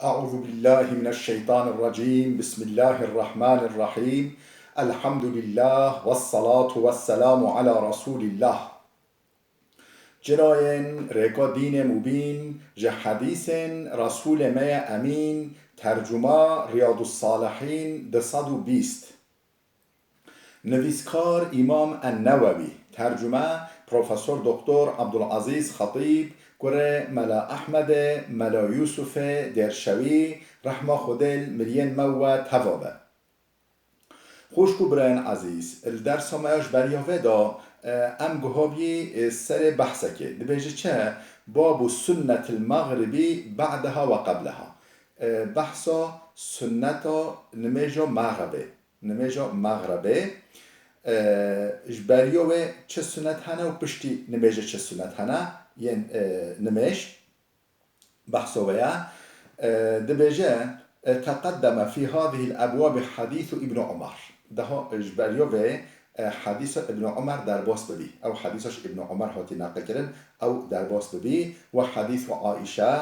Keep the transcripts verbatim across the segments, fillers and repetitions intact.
أعوذ بالله من الشيطان الرجيم. بسم الله الرحمن الرحيم. الحمد لله والصلاة والسلام على رسول الله. Cinayên rêka dînê mubîn ji hedîsên Resûlê me ye Emîn, tercuma Riyadus Salihîn du sed û bîst. Nivîskar Îmam En-Newewî, tercume Profesor Doktor Abdulazîz Xetîb, kurê Mela Ehmedê, Mela Yûsufê Dêrşewî, rehma Xwedê li miriyên me û we teva be. Xwişk û birayên ezîz, li dersa me ya ji beriya vê de, e, em guha bî, e, serê behsekê. Dibêje çi? Babu sunnetil mexribî ba'deha ve qebleha. E, behsa sunneta nimêja mexribê. Nimêja mexribê. E, ji beriya wê çi sunet hene û piştî nimêjê çi sunet hene? Yên, e, nimêj. Behsa wê ye. E, dibêje, e, teqeddeme fî hazihil ebwabi hadîsu Îbn Umar. Daha ji beriya vê, e, hadîsa Îbn Umar derbas bibî. Ew hadîsa ji Îbn Umar hatî neqilkirin, ew derbas bibî. Ve hadîsu Aîşe,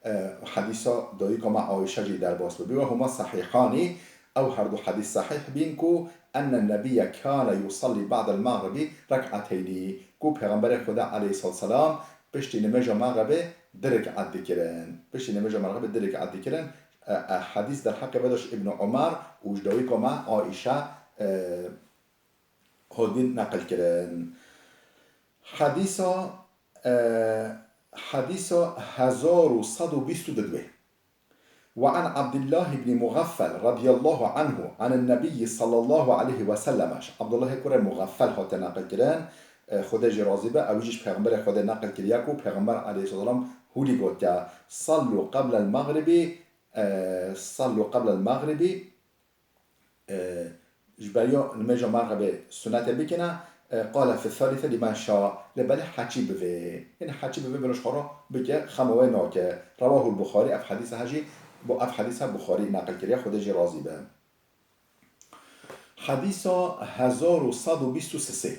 e, hadîsa dayika me Aîşe jî derbas bibî. Ve huma sahîhanî, ew her du hadîs sahîh bîn ku enne nebiyye kâne yusallî ba'del mexribî rek'ateynî, ku Pêxemberê Xweda aleyhissalatu selam piştî nimêja mexribê du rekat dikirin. Piştî nimêja mexribê du rekat dikirin. E, e, hadîs derheqê vê de ji Îbn Umar û ji dawîka me Aîşe, e, hatî neqilkirin. Hadîsa, e, hadîsa hezar û sed û bîst û du. Ve an Abdullah ibn Mughaffel radiyallahu anhu anin Nebiyyi sallallahu aleyhi ve sellem. Abdullahê kurê Mughaffel hate neqilkirin, e, Xwedê jî razî be, ew jî ji Pêxemberê Xwedê neqil kiriye ku Pêxember aleyhisselam hûlî gotiye, "Sallu qeblel mexribî, e, sallu qeblel mexribî." E, ji beriya nimêja mexribê sunetê bikine, e, qale fi salîse limen şa, lê belê heçî bivê. Yanî heçî bivê, belo ji xwe re bike, xema wê nake. Rewahul Buxarî, ev hedîsa he jî, bo ev hedîsa Buxarî neqil kiriye, Xwedê jî razî be. Hedîsa hezar û sed û bîst û sê.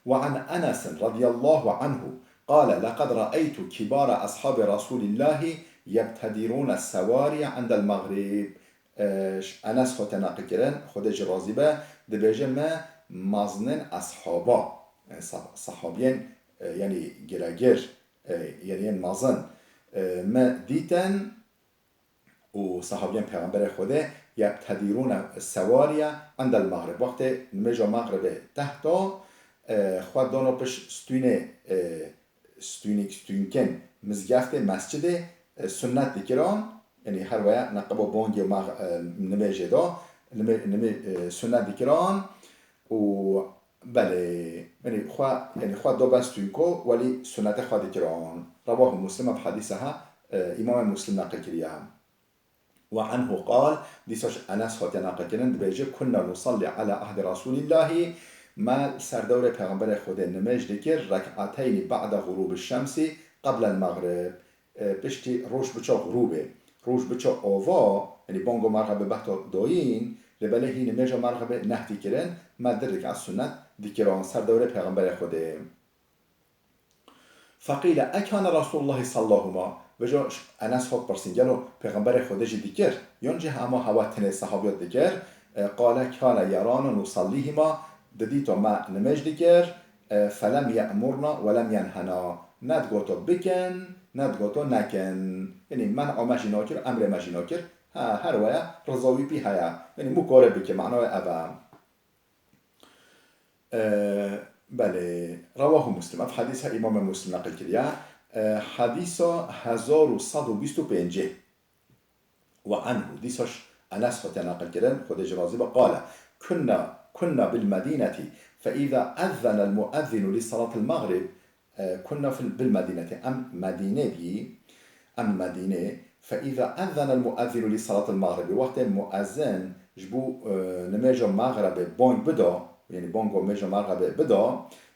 Ve an Enesin radiyallahu anhu qale, leqed re'eytu kibara ashabi Resulillahi yebtedirûne sewariye indel mexrib. E, ji Enes hate neqilkirin, Xwedê jî razî be, dibêje, me mezinên eshaba, e, sah-, sahabiyên, e, yanî giregir, e, yanî yên mezin, e, me dîtin û sahabiyên Pêxemberê Xwedê yebtedirûne sewariye indel mexrib. Wextê nimêja mexribê teh da, e, xwe dano pişt stûnê, e, stûnîk, stûnkên mizgeftê, mescidê, e, sunnet dikiran. Yanî her weya neqebo bongê û max-, e, nimêjê de, nimê-, nimê-, e, sunnet dikiran û belê, yanî xwe, yanî xwe do ben stûnko, welî sunnetê xwe dikiran. Rewahu Muslim, ev hedîsa he, e, Îmamê Muslim neqil kiriye. Ve anhu qal, dîsa ji Enes hatiye neqilkirin, dibêje, kunna nusallî ala ahdi Resûlîllahî, me li ser dewrê Pêxemberê Xwedê nimêj dikir, rek'ateynî ba'de xurûbi şemsî qeblel mexrib, e, piştî roj biçe xurûbê, roj biçe ava, yanî bongo mexribê behto doyîn, lê belê hî nimêja mexribê neh dikirin, me du rekat sunnet dikiran ser dewrê Pêxemberê Xwedê. Feqîle, ekane Resûlullahî sallahuma? Vêca Enes hat pirsîn, gelo Pêxemberê Xwedê jî dikir? Yan jî hema hewa tenê sehabiyat dikir? E, qale, kane yerana nusallîhima, didîto me nimêj dikir, e, felem ye'murna welem yenhena. Ne digoto bikin, ne digoto nekin. Yanî men'a me jî nakir, emrê me jî nakir. Ha, her weya riza wî pî heye. Yanî mû kore bike, mana wê ev e. E, belê, rewahu Muslim. Ev hedîsa Îmamê Muslim neqil kiriye. E, hedîsa hezar û sed û bîst û pêncê. Ve anhu, dîsa ji Enes hatiye neqil kirin, Xwedê jî razî be, qale, kunna, kunna bil medînetî, fe îza ezzenel muezzinu li salatil mexrib, e, kunna fil, bil medînetî. Em Medînê bî, em Medînê. Fe îza ezzenel muezzinu li salatil mexribî. Wextê muezzin ji bo, e, nimêja mexrebê bang bida, yanî bango mêja mexrebê bida,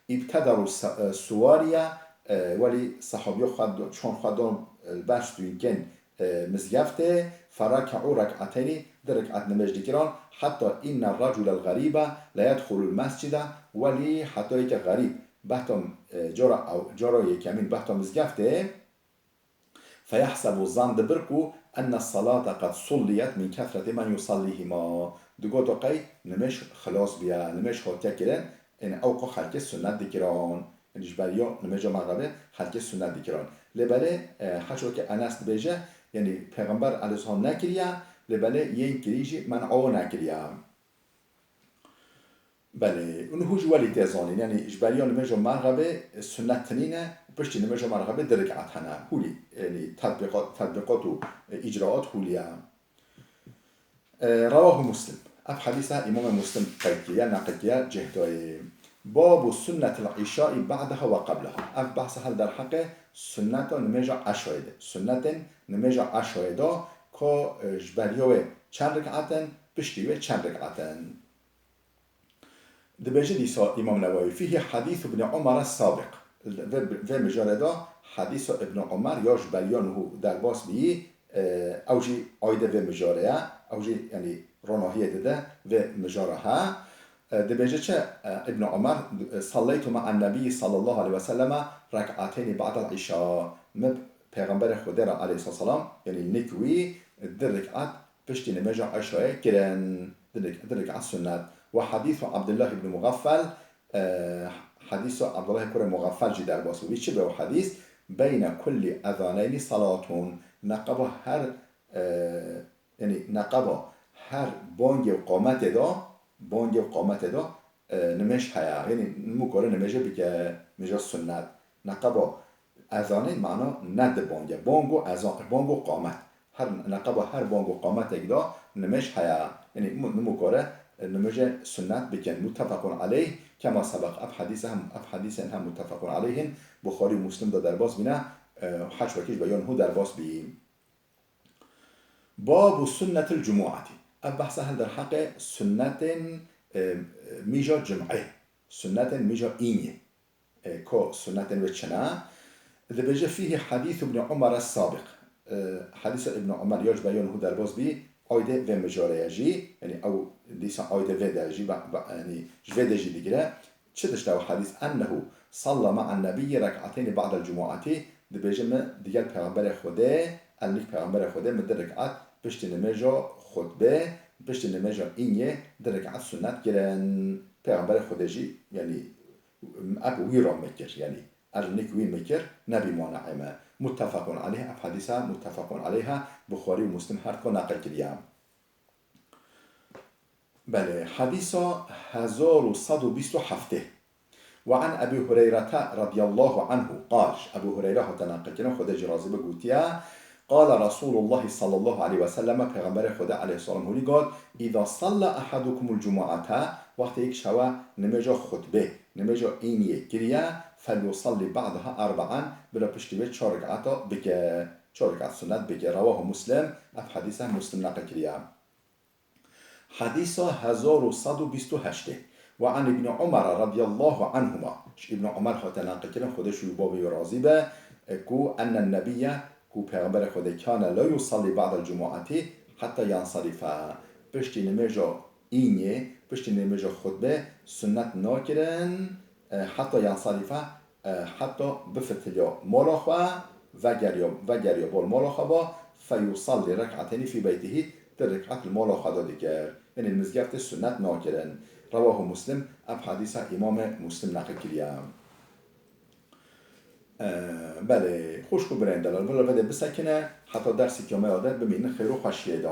îbtederû se-, e, suwariye, e, welî sehabiya xwe do-, çon xwe don, e, li ber stûnkên, e, mizgeftê, fereke'û rek'ateynî, du rekat nimêj dikiran, heta inne reculel xerîbe le yedxulul mescide, welî heta yeke xerîb, behto, e, cara ew, cara yekemîn behto mizgeftê, فيحسب, zan dibir ku, أن الصلاة قد صليت من كثرة من يصليهما. Digot o qey nimêj xilas biya, nimêj hatiye kirin, ên ew xwe xelkê sunnet dikiran. Ên ji beriya nimêja mexribê xelkê sunnet dikiran. Lê belê, e, heç wekî Enes dibêje, yanî Pêxember aleyhisselam nekiriye, lê belê yên kirî jî men'o nekiriye. Belê, û niha jî welî tê zanîn, yanî ji beriya nimêja mexribê sunnet tinîne û piştî nimêja mexribê di rik'at hene. Hûlî, yanî tetbîqat, tetbîqat û, e, îcraat hûlî ye. E, Rewahu Muslim. Ev hedîsa Îmamê Muslim qeyd kiriye, neqil kiriye, cih dayê. Babu sunnetil îşaî ba'deha ve qebleha. Ev behsa hel derheqê sunneta nimêja eşayê de. Sunnetên nimêja eşayê de ku, e, ji beriya wê çend rik'at in, piştî wê çend rik'at in. Dibêje dîsa Îmam Newewî, "Fîhî hadîsu Ibn Umar es-sabiq." Vê, vê mijarê de hadîsa Ibn Umar ya ji beriya niha derbas bîyî, e, ew jî aîdê vê mijarê ye, ew jî, yanî, ronahiyê dide vê mijara he. E, dibêje çi, e, Ibn Umar, e, "Salleytu ma'an nebiyyi sallallahu aleyhi ve selleme rek'ateynî ba'del îşa." Min Pêxemberê Xwedê re aleyhisselam, yanî nik wî di rik'at piştî nimêja eşayê kirin, di rik-, di rik'at sunnet. Ve hadîsu Abdullah ibn Mugaffel, e, hadîsu Abdullah kurê Mugaffel jî derbas bû. Wî çi be o hadîs? "Beyne kulli ezaneynî salatun." Neqeba her, e, yanî neqeba her bangê û qametê de, bangê û qametê de, e, nimêj heye. Yanî nimûkore nimêjê bike, nimêja sunnet. Neqeba ezanê mana ne di bang e. Bang û ezan, bang û qamet. Her neqeba her bang û qametek de nimêj heye. Yanî mu-, nimûkore, e, nimêjê sunnet bikin. Muttefaqun aleyh, kema sebaq. Ev hedîse hem, ev hedîsên hem muttefaqun aleyhin. Buxarî û Muslim de derbas bîne, e, heç wekî ji be yan hu derbas bî. Babu sunnetil cumuati. Ev behsa hel derheqê sunnetên, e, mîja cum'ê. Sunnetên mîja îniyê. E, ko sunnetên wê çi ne? Dibêje, "Fîhî hadîsu Ibn Umar es-sabiq." E, hadîsa Ibn Umar ya ji beriya niha derbas bî, aîdê vê mijarê ye jî, yanî ew dîsa aîdê vê de jî, be-, be-, yanî ji vê de jî digire. Çi dişte ew hadîs? "Ennehu salla ma'an nebiyyi rek'ateynî ba'del cumuati." Dibêje, min digel Pêxemberê Xwedê, el nik Pêxemberê Xwedê, min di rik'at piştî nimêja xutbê, piştî nimêja îniyê di rik'at sunnet kirin. Pêxemberê Xwedê jî, yanî, ev wî re min kir, yanî, el nik wî min kir, nebî maneê me. Muttefaqun aleyh, ev hedîsa muttefaqun aleyh e, Buxarî û Muslim her ko neqil kiriye. Belê, hedîsa hezar û sed û bîst û heftê. Ve an Ebî Hureyrete radiyallahu anhu qal, ji Ebû Hureyre hate neqilkirin, Xwedê jî razî be, gotiye, Qala Resûlullahî sallallahu aleyhi ve selleme, Pêxemberê Xwedê aleyhisselam hûnî got, "Îza salla ehadukumul cumuate", wextê yek ji hewe nimêja xutbê, nimêja îniyê kiriye, "felyusalli ba'daha erba'an", bila piştî wê çar rik'ata bike, çar rik'at sunnet bike. Rewahu Muslim, ev hedîse Muslim neqil kiriye. Hedîsa hezar û sed û bîst û heştê. Ve an Îbnî Umar radiyallahu anhuma. Ji Îbnî Umar hate neqilkirin, Xwedê ji wî û bavê wî razî be, ku enne nebiyye, ku Pêxemberê Xwedê kane la yusallî ba'del cumu'atî hetta yansarife. Piştî nimêja îniyê, piştî nimêja xutbê sunnet nakirin, e, heta yansarife, e, heta bifitiliya mala xwe, vegeriya, vegeriya bal mala xwe ba, feyusallî rek'ateynî fî beytihî, di rik'et li mala xwe de dikir. Yanî li mizgeftê sunnet nakirin. Rewahu Muslim, ev hedîsa Îmamê Muslim neqil kiriye. E, belê, xwişk û birayên delal, bila vedê bisekine, heta dersê kêmeya de bimînin xêr û xweşiyê de.